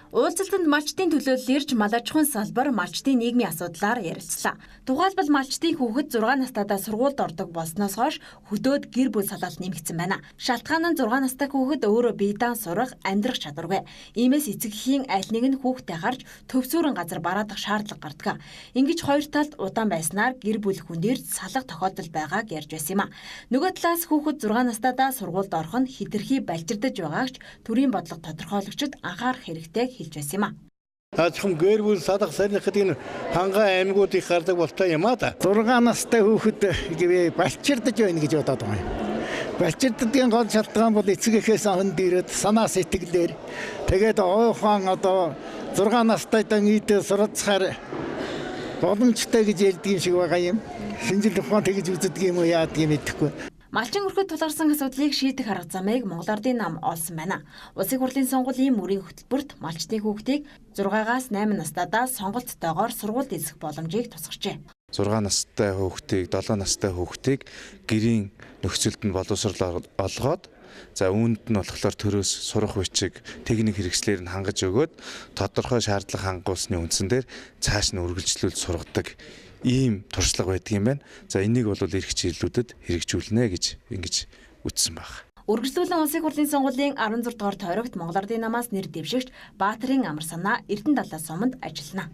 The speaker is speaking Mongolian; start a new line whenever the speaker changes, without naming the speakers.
Уулзалтанд малчдын төлөөлөл ирж мал аж ахуйн салбар, малчдын нийгмийн асуудлаар ярилцлаа. Тухайлбал, малчдын хүүхэд 6 настайдаа сургуульд ордог болсноос хойш хөдөөд гэр бүл салаалт нэмэгдсэн байна. Шалтгаан нь 6 настай хүүхэд өөрөө бие даан сурах, амьдрах чадваргүй. Иймээс эцэг эхийн аль нэг нь хүүхдээ харж төвсүүрэн газар бараадах шаардлага гардаг. Ингэж хоёр талд удаан байснаар гэр бүл хүн дээр салах тохиолдол байгааг ярьж байсан юм а. Нөгөө талаас хүүхэд 6 настайдаа сургуульд орох нь хэтэрхий балжирдаж байгааг ч төрийн бодлого тодорхойлогчид анхаарах хэрэгтэй хэлж байсан юм а.
Наадхан гэр бүл салах сарних гэдэг нь хангай аймагуд их гардаг болтой юм а да.
6 настай хүүхэд гэвээ балчирдаж байна гэж бодоод байгаа юм. Балчирддгийн гол шалтгаан бол эцэг эхээс хүнд ирээд санаа сэтгэлээр тэгээд ойхон одоо 6 настайдаа нийтээ суралцахаар боломжтой гэж ярьдаг юм шиг байгаа юм. Шинжил ухаан тэгж үздэг юм уу, яадаг юм мэдэхгүй.
Малчин өрхөд тулгарсан асуудлыг шийдэх арга замыг Монгол Ардын нам олсон байна. Улсын хурлын сонгуулийн мөрийн хөтөлбөрт малчдын хүүхдийг 6-аас 8 настайдаа сонголттойгоор сургуульд элсэх боломжийг тусгажээ.
6 настай хүүхдийг, 7 настай хүүхдийг гэрийн нөхцөлд нь боловсрол олгоод, за, үүнд нь болохоор төрөөс сурах бичиг, техник хэрэгслээр нь хангаж өгөөд, тодорхой шаардлага хангуулсны үндсэн дээр цааш нь үргэлжлүүлж сургадаг ийм туршлага байдаг юм байна. За, энийг бол ирэх жилүүдэд хэрэгжүүлнэ гэж ингэж үздсэн байна.
Үргэлжлүүлэн Улсын хурлын сонгуулийн 16 дугаар тойрогт Монгол Ардын намаас нэр дэвшигч Баатрын амар санаа Эрдэнэ далай суманд ажиллана.